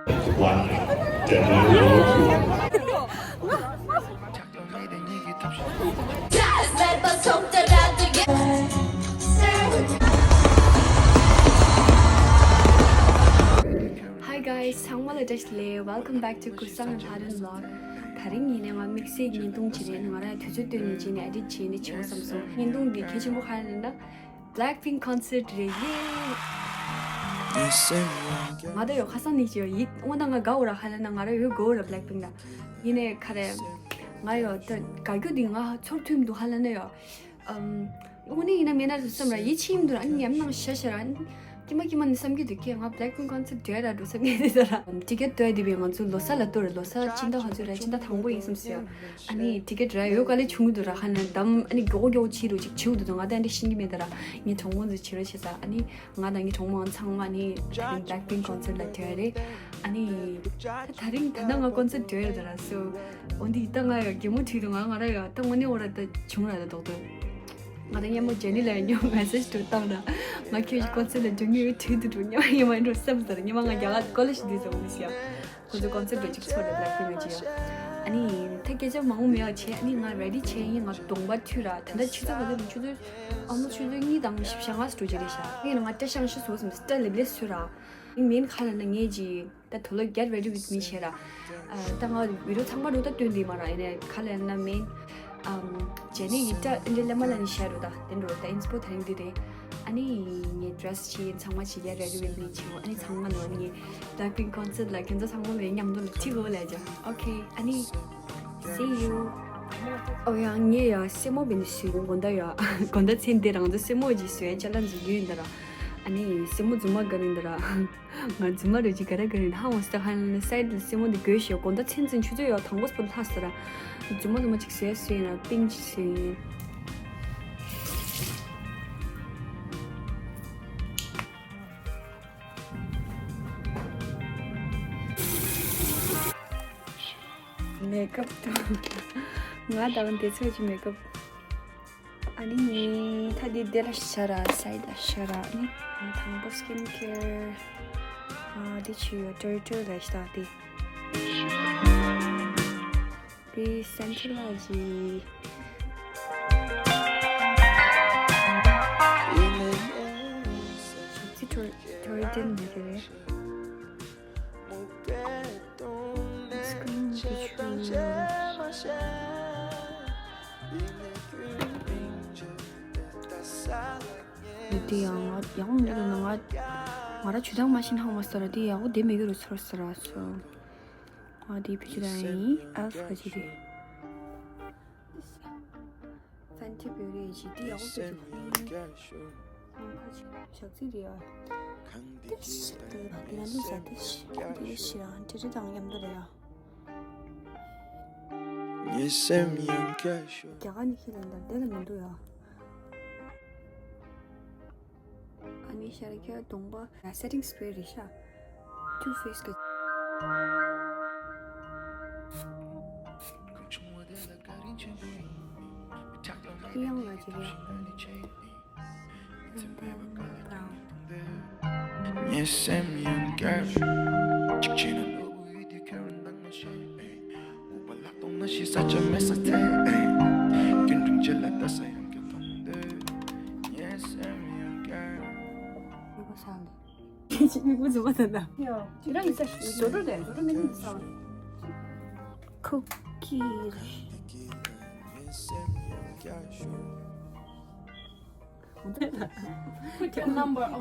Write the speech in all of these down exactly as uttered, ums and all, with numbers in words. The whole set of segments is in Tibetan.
One, ten, nine, one, two. Hi guys, ཚང་མ་ལ་བཀྲ་ཤིས་བདེ་ལེགས། Welcome back to Kusang and Haran vlog. དེ་རིང་ཡིན་ནའི་ང་དམིགས་བསལ་བརྙན་ཐུང་ཅིག་རེད། ང་རང་དུས་ཚོད་བཏོན་ནས་བྱས་ནས་ཨེ་ཌིཊ་བྱས་ནས་བྱེད་དགོས་བསམ་སོང་། བརྙན་ཐུང་འདི་གལ་ཆེན་པོ་ག་རེ་རེད་ན། Blackpink concert རེད། ཡེ། ང་ད་ཡོད་ཁ་སང་ནས་ཅིག་ཡོད་ཡིད་དངོས་གནས་ང་དགའ་འོ་ར་ཧ་ལ་ན། ང་ར་ཡོད་དགའ་འོ་ར་Blackpink ན། ཡིན་ནའི་ག་རེ། ང་ཡོད་ད་དགའ་རྒྱུ་འདི་ང་ཚོར་ཐུབ་མི་འདུག་ཧ་ལ་ན་ཡོད། ཨམ། དངོས་གནས་ཡིན་ན་མེད་ན་རེད་བསམ་ར་ཡིད་ཆེས་མི་འདུག་ར། ཨ་ནི་ཉམས་སྣང་ཤ་ཤ་ར། ཨ་ནི་ཀྱི་མ་ཀྱི་མ་ནི་བསམ་གྱི་འདུག་ཁྱེད་ང་Blackpink concert འགྲོ་ཡ་ར་འགྲོ་བསམ་གྱི་འདུག་ཟེར་ར། ཊི་ཀེ་ཊི་ལྟོས་དེ་བས་ང་ཚོ་ལོ་གསར་ལ་ལྟོས་རེད། ལོ་གསར་སྤྱི་ཟླ་ག་ཚོད་རེད། སྤྱི་ཟླ་དང་པོ་ཡིན་བསམ་སོང་། ཨ་ནི་ཊི་ཀེ་ཊི་ར་ཡོད་ག་ལེ་བྱུང་གི་འདུག་ར། ཧ་ན་འདམ་ཨ་ནི་མགྱོགས་མགྱོགས་ཕྱིན་རོགས་ཅིག་བྱེད་འདུག་ང་ད་འདི་ཤེས་ཀྱི་མེད་ད་ར། ངའི་གྲོགས་མོ་ཚོ་བྱེད་རོགས་བྱེད་ས། ཨ་ནི་ང་དང་ངའི་གྲོགས་མོ་ཚང་མ་ནི་Blackpink concert ལ་འགྲོ་ཡ་རེད། ཨ་ནི་ད་དེ་རིང་ད་ལྟ་ང་concert འགྲོ་ཡ་རེད་ད་ར། སོ་འོ་འདི་ད་ང་ཡ་གད་མོ་བྲིས་འདུག་ང་ང་ར་ཡ་ད་དངོས་གནས་འོ་ར་ད་བྱུང་ར་ད་རྡོག་རྡོག་ང་དང་མཉམ་པོ་ཇེ་ནི་ལ་ཡང་ཉོ་message འགྲོ་བཏང་ན། ང་ཁྱོད་ཀྱི་concert ལ་འགྲོ་ཉོ་ཡོད་དུས་དུ་འགྲོ་ཉོ་ཉོ་མ་འགྲོ་བསམ་ཟེར། ཉི་མ་ང་རྒྱ་གར་ཀོ་ལེ་ཇི་འདི་ཟེར་བ་མི་ཤེས་ཡ། ཁོ་ཚོ་concert འགྲོ་གཅིག་ཚོར་རེད་Blackpink ལ་ཇི་ཡ། ཨ་ནི་ད་སྐད་ཆ་མང་པོ་མེད་པ་བྱས། ཨ་ནི་ང་ready བྱས་ཡིན། ང་གདོང་པ་མཐུད་ར། ད་ལྟ་ཆུ་ཚོད་ག་ཚོད་རེད། ཆུ་ཚོད་almost ཆུ་ཚོད་གཉིས་དང་བཞི་བཅུ་ཞེ་ལྔ་འགྲོ་གི་རེད་ཤག་ཡིན་ན་ང་སྐྲ་ཤང་ཤི་བཟོ་བསམ་སྟ་ལེབ་ལེབ་བཟོས་ར། ཡིན་མིན་ག་ལ་ན་ངས་ཇི། ད་དུ་ལོ་get ready with me བྱས་ར། ཨ། ད་ང་video ཚང་མ་རུ་ད་སྟོན་དེ་མ་ར། ཡིན་ནའི་ག་ལ་ན་མིན། ཨམ། ཇེ་ནི་ཡིད་ད་འདི་ལ་མ་ལ་ནི་བཤད་རུ་ད་དེ་འགྲོ་ད་inspo དེ་རིང་འདི་རེད། ཨ་ནི་ངའི་dress ཆི་ཚང་མ་ཆི་get ready with me ཆི། ཨ་ནི་ཚང་མ་ནོ་ངའི་Blackpink concert ལ་ཁྱེད་ཚོ་ཚང་མ་མེད་མཉམ་དུ་ལ་ཁྲིད་གོ་ལ་ཇ། Okay ཨ་ནི། See you. ཨོ་ཡ་ངས་ཡ་སེན་མོ་བེ་ནི་སུས་དགོན་ད་ཡ་དགོན་ད་ཚན་དེ་རང་ཚོ་སེན་མོ་ཅིག་སུས་ཅ་ལག་འཛུགས་རྒྱུ་ཡིན་ད་ར། ཨ་ནི་སེན་མོ་རྫུན་མ་ག་རིན་ད་ར། ང་རྫུན་མ་རེད་ཅིག་ག་ར་ག་རིན་ཧ་འོང་སྟེ་ཧ་ལ་side ལ་སེན་མོ་འདི་དགོས་ཤེས་དགོན་ད་ཚན་ཚན་ཆུ་ཚོད་ཡ་དང་པོ་སྤོ་ལྷ་ས་ར། རྫུན་མ་རྫུན་མ་ཅིག་སུས་སུས་ཡིན་ར་པིང་ཅིག་སུས་ཡིན། Makeup དང་ང་དང་དེ་ཚོད་ཀྱི་makeup ཨ་ནི་ངས་ད་འདི་དེ་ལ་ཤ་ར་side ལ་ཤ་ར། ཨ་ནི་དང་པོ་skin care ཨ་འདི་ཆུ་ཡོད་ཏོར་ཏོར་ལ་ཤ་འདི། དེ་སེན་ཊར་ལ་ཇི། ཞབས་ཕྱི་ཐོར་ཐོར་ཏན་འདི་རེད། སྐུ་ངོ་གི་ཆུ་ཡོད། དེ་ཡང་ཡག་པོ་མི་འདུག་ན་ང་ང་ར་ཆུ་དྭངས་མ་ཤེས་ན་ཧང་མ་ས་ར། དེ་ཡག་པོ་དེ་མེད་གི་རུ་ཚོར་ས་ར་སོ། ང་དེ་བེད་སྤྱོད་ཡིན་ཨལ་ཕ་ཅི་རེད། Fenty Beauty ཡི་ཇི་དེ་ཡག་པོ་བེད་སྤྱོད་ཁོ་ནི། ང་ཁ་ཅིག་ཞག་ཚི་རེད་ཡ། དེ་ཤི་དེ་ང་དེ་ང་ལུས་ཟ་དེ་ཤི་དེ་ཤི་ར་དེ་རི་དང་མཉམ་དུ་རེད་ཡ། ངའི་སེམས་ཡང་བསྐྱར་ཤོར། རྒྱ་གར་ནས་ཁྱེད་ལ་འདར་དེ་ལ་མི་འདུག་ཡ། ཨ་ནི་ཤར་ཁྱེད་གདོང་པ་setting spray རེད་ཤག Too Faced གི། དེ་ཡང་ལ་ཅི་རེད། ངའི་སེམས་ཡང་བསྐྱར་གཅིག་བྱས་ན་ལོ་དགུ་ཡོད་དུས་ཁྱོད་རང་འདང་མ་བྱེད། ཨེ། ལྐུགས་པ་ལག་སྟོང་ན་ཞིག་ས་ཆ་མེད་ས་ཐད། ཨེ། རྒྱུན་རིང་བྱེད་ལ་ལྟ་ས་ཡང་སྐྱོ་མཐོང་འདོད། ངའི་སེམས་ཡང་བསྐྱར། ཁྱེད་ཀྱི་མིག་དཔེ་རྫུན་མ་ད་ད། ཡ། ཁྱེད་རང་གི་ས་ཞིག་ཟོ་འགྲོ་དེ་ཟོ་འགྲོ་མི་ནུས་ས། ཁུག་ཀི་རེད། Put your number on.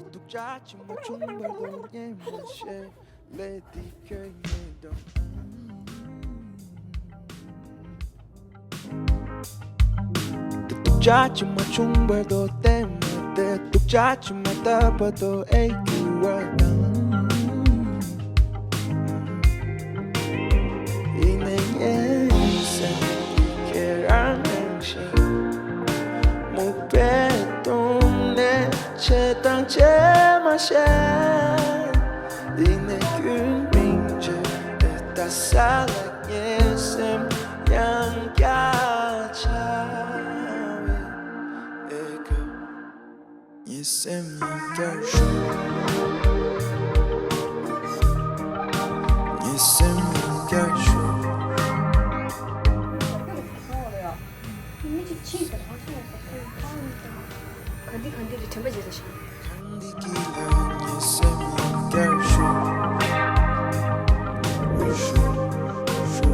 སྡུག་ཅག་ཆེན་མོ་བྱུང་བར་དོ་ཉན་མ་ཤེས། ལས་འདི་ཁྱོད་ཉིད་དང་། སྡུག་ཅག་ཆེན་མོ་བྱུང་བར་དོ་བསྟན་མ་དེ། སྡུག་ཅག་ཆེན་མོ་ལྟ་བར་དོ་ཨེ་གྱུར་བ་དང་། ཡིན་ནའི་ངའི་སེམས་ཀྱི་ཁྱེད་རང་རང་བཞིན། མུག་པའི་དུང་ནས་ཆེ་དང་ཆེ་མ་ཤེས། ཡིན་ནའི་རྒྱུན་རིང་བྱས་ཏེ་ལྟ་ས་ལ་ངའི་སེམས་ཡང་བསྐྱར་འཆར་བའི། སེམས་ཡང་བསྐྱར་ཞུ། ངའི་སེམས་ཡང་བསྐྱར་ཞུ། མི་གཅིག་ཕྱིན་ཏེ་རང་ཚོ་ཡང་ཁོ་ཚོའི་ཁང་གཉིས་དང་ག་འདི་ག་འདི་རེད་དྲན་པ་བརྗེད་ད་ཤག་གང་འདི་གི་ལ་ངའི་སེམས་ཡང་བསྐྱར་ཞུ། ཞུ། ཞུ།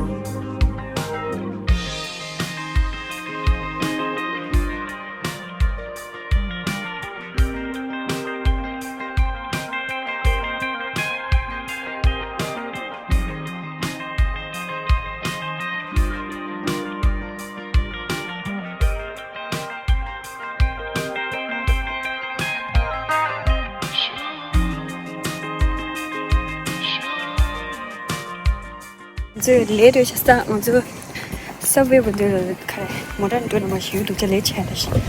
ང་ཚོས་ལས་འགྲོ་ཆ་ས། ང་ཚོ་སབ་ཝེ་བར་འགྲོ་ག་རེ་མོ་ཊ་འགྲོ་ནས་མ་ཞུ་འདུག་ཅག་ལས་བྱས་ད་ཤི།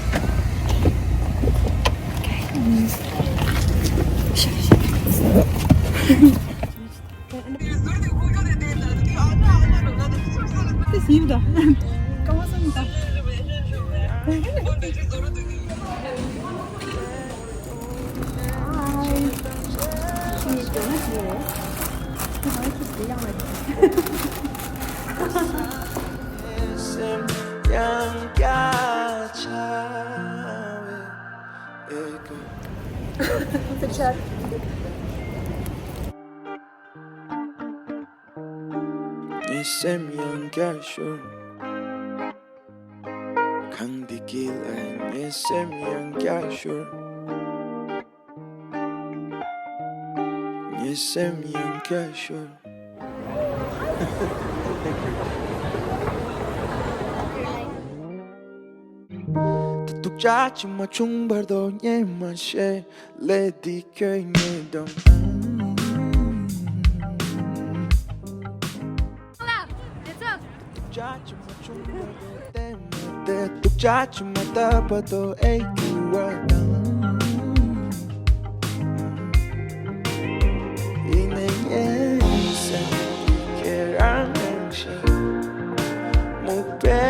ངའི་སེམས་ཡང་བསྐྱར་ཞུ། གང་འདི་གི་ལ་ངའི་སེམས་ཡང་བསྐྱར་ཞུ། ངའི་སེམས་ཡང་བསྐྱར་ཞུ། ད་སྡུག་ཅག་ཅིག་མ་བྱུང་བར་དོ་ཉན་མ་ཤེས། ལས་འདི་ཁྱོད་ཉིད་དང་། སྡུག་ཅག་ཅིག་མ་བྱུང་བར་དོ་བསྟན་མ་བསྡད། སྡུག་ཅག་ཅིག་མ་བཏབ་པར་དོ་ཨེ་འགྱུར་བ་དང་། ཡིན་ནའི་ངའི་སེམས་ཀྱི་ཁྱེད་རང་ཡང་ཤེས། མུག་པའི་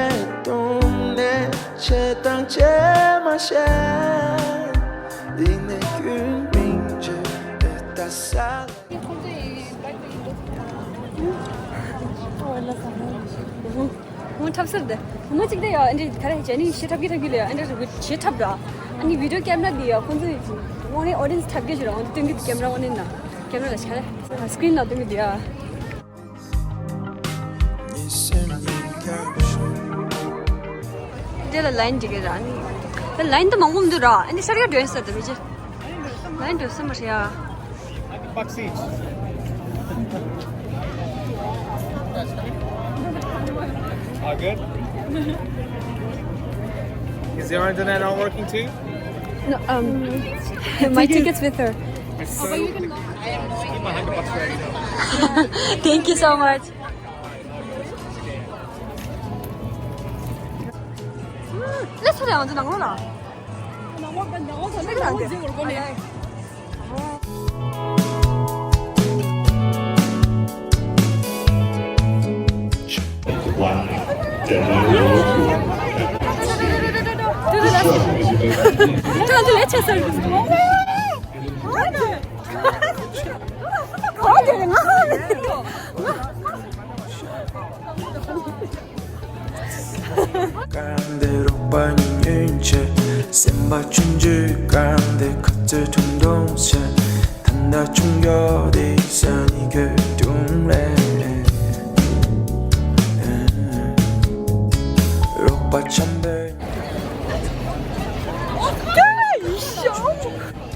དུང་ནས་བྱེད་དང་བྱེད་མ་ཤེས། ཡིན་ནའི་རྒྱུན་མིན་བྱེད་དེ་ལྟ་ས་ལ། ཁོང་ཚོ་ཡི་བར་དུ་ཡིན་འདུག་ཁོང་འཁྲབ་སར་དེ་མི་གཅིག་དེ་ཡ་ཨ་འདྲ་ག་རེ་བྱས་ནི་ཤི་འཁྲབ་ཀྱི་འཁྲབ་ཀྱི་ལ་ཡ་ཨ་འདྲ་རུ་ཤི་འཁྲབ་ར། ཨ་ནི་བི་ཌིའོ་ཀེམ་ར་དེ་ཡ་ཁོང་ཚོ་ཡི་དངོས་གནས་ཨོ་ཌི་ཡེན་སི་འཁྲབ་ཀྱི་ཞིག་ར། ཨོ་ཌི་སྟོན་གྱི་ཀེམ་ར་དངོས་གནས་ན་ཀེམ་ར་ལ་ཆ་ར་སི་ཀི་རིན་ན་སྟོན་གྱི་དེ་ཡ། དེ་ལ་ལ་ཡིན་འགྲིག་གི་ར་ནི། དེ་ལ་ཡིན་དུ་མང་པོ་མི་འདུག་ར། ཨ་ནི་ཤར་ཡ་འགྲོ་ཡིན་ས་དེ་མི་ཅི། ལ་ཡིན་འགྲོ་ས་མ་རེད་ཡ། Buck seats. All good? Is your internet not working too? No, um, my ticket's with her. It's so, keep my hundred bucks ready though. Thank you so much. ལས་ཚོ་ལས་ང་ཚོ་ནང་ལོགས་ལ། ནང་ལོགས་ནང་ལོགས་ཚོ་ལས་ནང་ལོགས་ལ། གང་དེ་རོགས་པ་ཉུང་ཉུང་བྱས། སེམས་པ་ཆུང་ཆུང་གང་དེ་ཁ་རྩོད་ཐུང་ཐུང་བྱས། ད་ལྟ་ཆུང་ཡོད་དེ་ས་ནི་ཁོས་ཀྱང་རེད། རོགས་པ་འཆམ་པོས།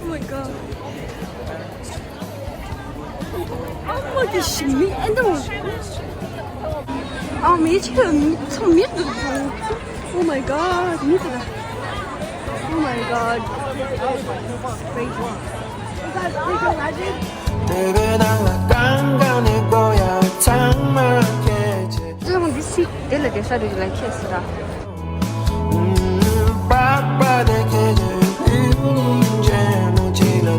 Oh my god. ཨ་མ་གི་ཞིག་མི་ཨེ་འདུག་ཨ་མའི་ཆེ་མི་ཚོ་མི་འདུག Oh my god. མི་འདུག Oh my god. དེ་བས་ནང་ལ་གང་གང་ནས་དགོས་ཡ་ཚང་མ་ཁྱེད་ཆེ། ཚང་མ་འདི་སི་དེ་ལ་དེ་ས་རུ་ལ་ཁྱེད་སི་ར། པགས་པ་དེ་ཁྱེད་ཆེ་ཡུལ་ཉིན་ཆེན་མོ་ཅིག་ལ།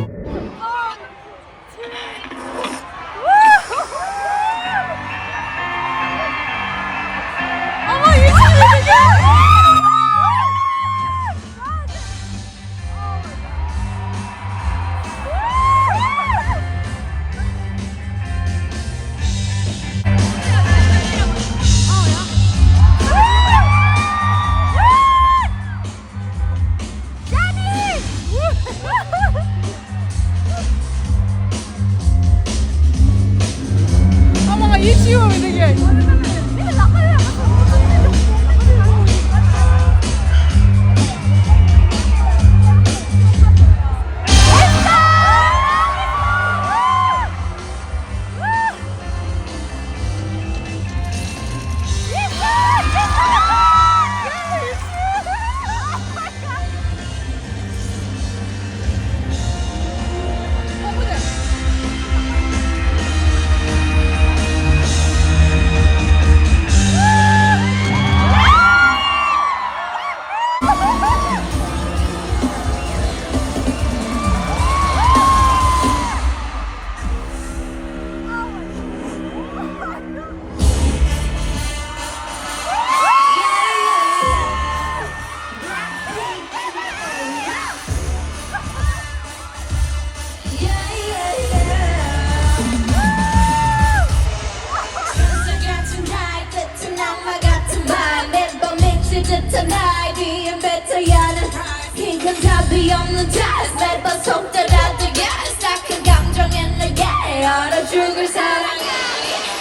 야, 난 핑큰 답이 없는 다 매번 속더라도 yes, 따뜻한 감정에 너 yeah, 얼어 죽을 사랑해.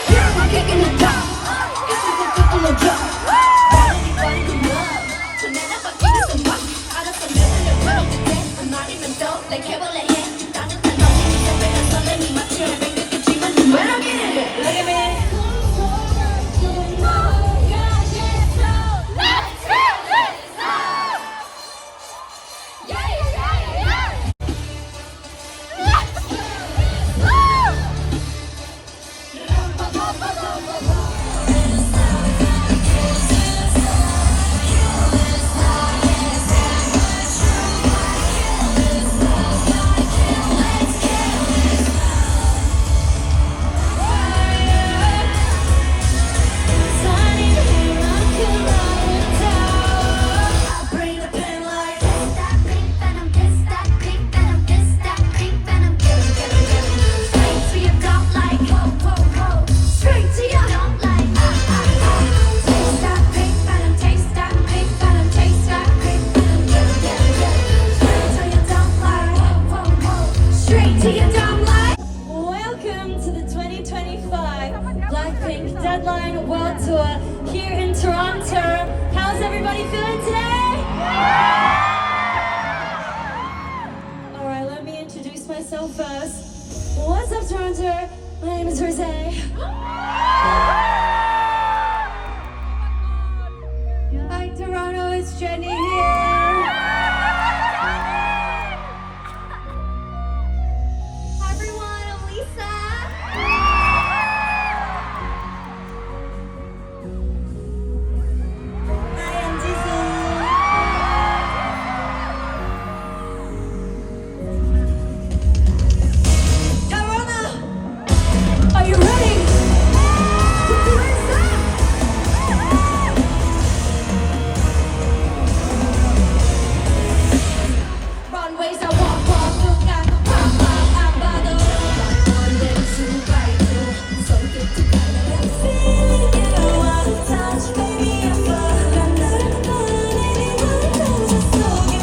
You're my kick in the dark. This is a kick in the dark. Body, body, come on. 전에 나 바뀌는 순간 알았어, 내 눈에 보이는 그때 한 마리면 또 내 개발에 해. 따뜻한 너의 미소에 난 설레는 마치 내 뱅크지만 when I'm in it, look at me. Welcome to the twenty twenty-five Blackpink Deadline World Tour here in Toronto. How's everybody feeling today? All right, let me introduce myself first. What's up, Toronto? My name is Rosé. Hi, Toronto, it's Jennie here. Hi, everyone, I'm Lisa. Hi, I'm Jisoo. Corona, are you ready? Put your hands up. Runways I walk, walk, look at the pop, pop, I'm by the room. One day, two, right, two. So good to go. Feel it, you don't wanna touch, baby, I'm falling. I'm not anyone, I'm just so good.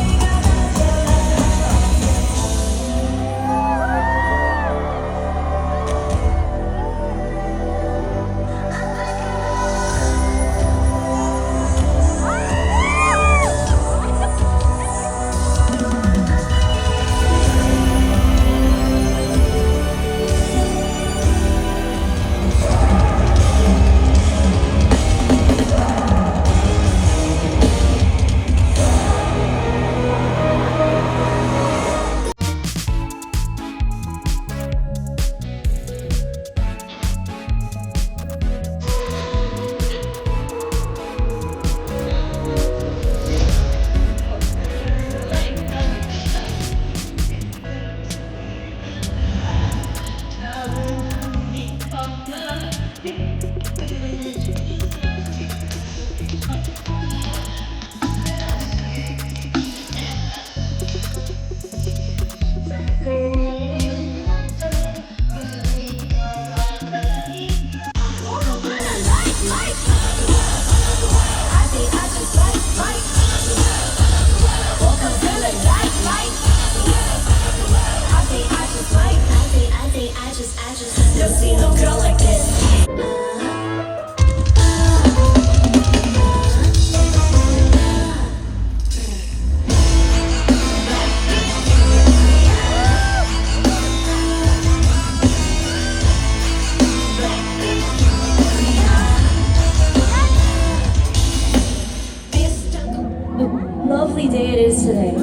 Lovely day it is today.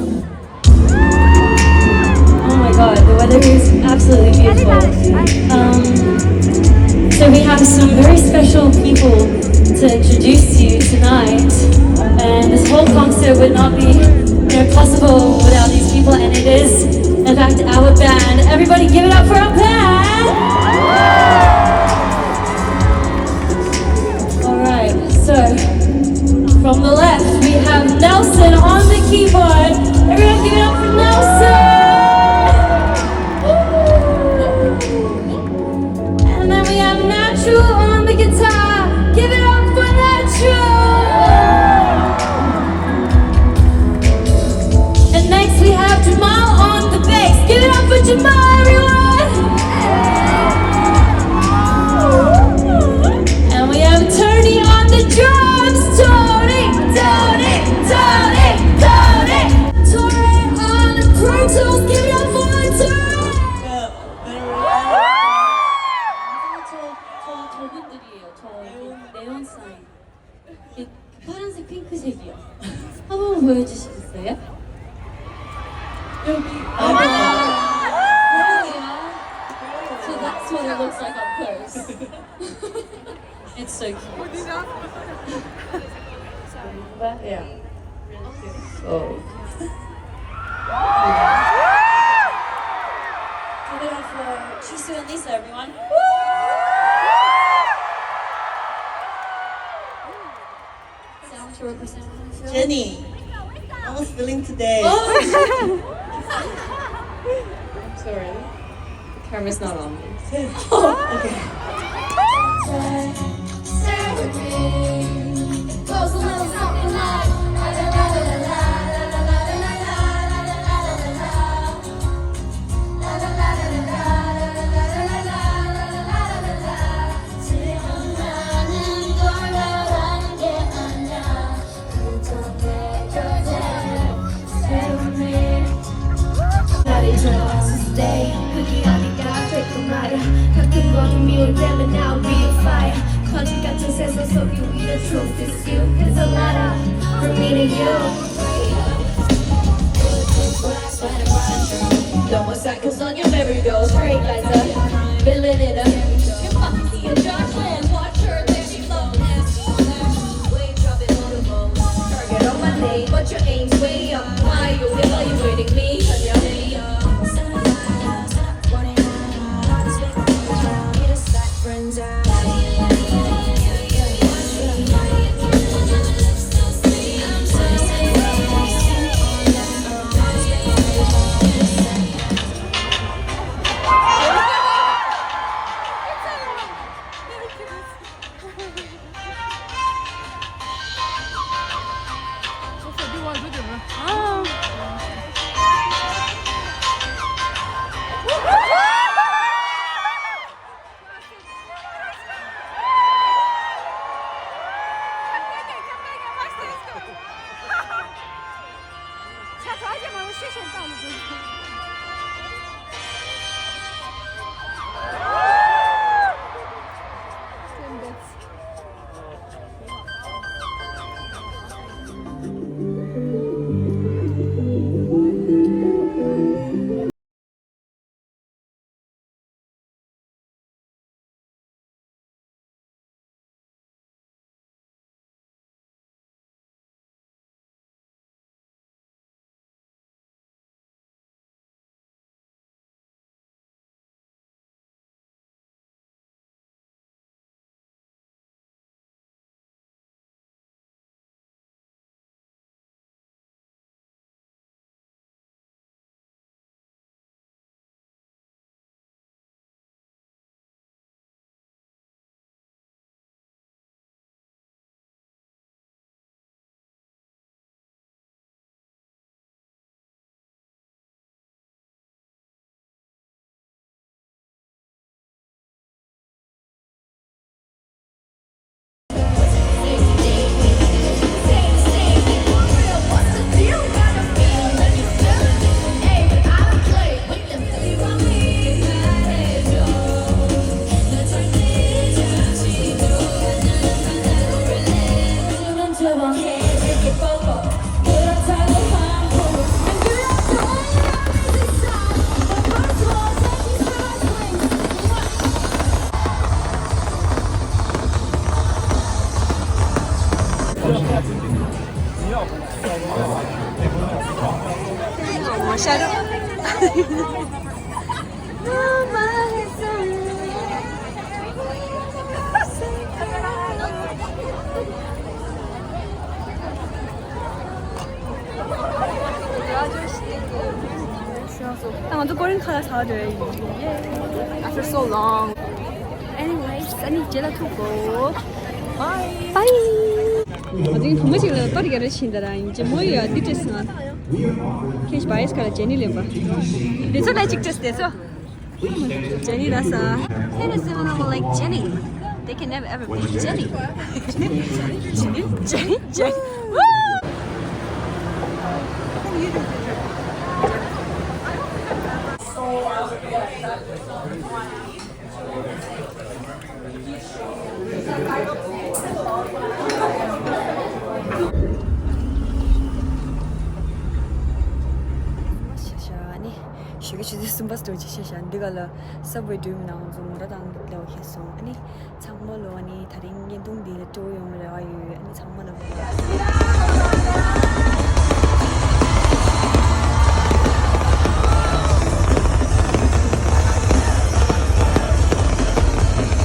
Oh my God, the weather here is absolutely beautiful. Um, so we have some very special people to introduce to you tonight, and this whole concert would not be, you know, possible without these people, and it is, in fact, our band. Everybody, give it up for our band. All right, so from the left, we have Nelson on the keyboard. Everyone give it up for Nelson! And then we have Natural on the guitar. Give it up for Natural! Everyone! And we have Tony on the drums! Tony! Tony! Tony! Tony! Tony on the Pro Tools! Give it up for Tony! 저, 저, 저분들이에요. 저 여기 네온 사인. 이 파란색 핑크색이요. 한번 보여주시겠어요? 여기. 아, 여기요. So that's what it looks like up close. It's so cute. Yeah. So. Give it up for Jisoo and Lisa, everyone. Sound to represent Hongsu. Jennie, how was feeling today? Oh. I'm sorry. The camera's not on me. Okay. Goes a little something like No more cycles on your merry-go, straight lights up, feeling it up. You fucking see a dark land, watch her, there she flows. Wave dropping on the boat, target on my name, but your aim's way up. Why you evaluating me? ད་ང་ཚོ་ཀོ་རིན་ཁ་ལག་ཟ་བར་འགྲོ་ཡ་ཡིན། After so long. Anyways, ཨ་ནི་རྗེས་ལ་ཐུག་གོ། Bye. Bye. ང་ཚོའི་བུ་མོ་ཅིག་ལ་ཏོ་རི་ག་རེ་བྱིན་ད་ར་ཡིན་ཅེ་མོ་ཡ་འདི་བྲིས་སོང་ང་། ཁྱེད་བྷ་ཡས་ཁ་ལ་ཇེ་ནི་ལེན་པ། དེ་ཚོ་ལ་ཅིག་ཅེས་དེ་ཚོ། ཇེ་ནི་ལ་ས། Hey, there's someone over like Jenny. They can never ever be Jenny. Jenny, Jenny, Jenny, Jenny. Woo! ཤ་ཤ་ནི། ཞོགས་ཀས་ཆུ་ཚོད་གསུམ་པ་སྟོད་ཅིག་ཤ་ཤ་འདི་ག་ལ་སབ་ཝེ་འགྲོ་མི་ནང་ང་ཚོ་ངོ་ར་དང་ལེའོ་ཁེ་སོང་ཨ་ནི། ཚང་མ་ལོ་ཨ་ནི་ད་རིང་བརྙན་ཐུང་འདི་ལ་སྤྲོ་ཡོང་བའི་རེ་བ་ཡོད་ཨ་ནི་ཚང་མ་ལ།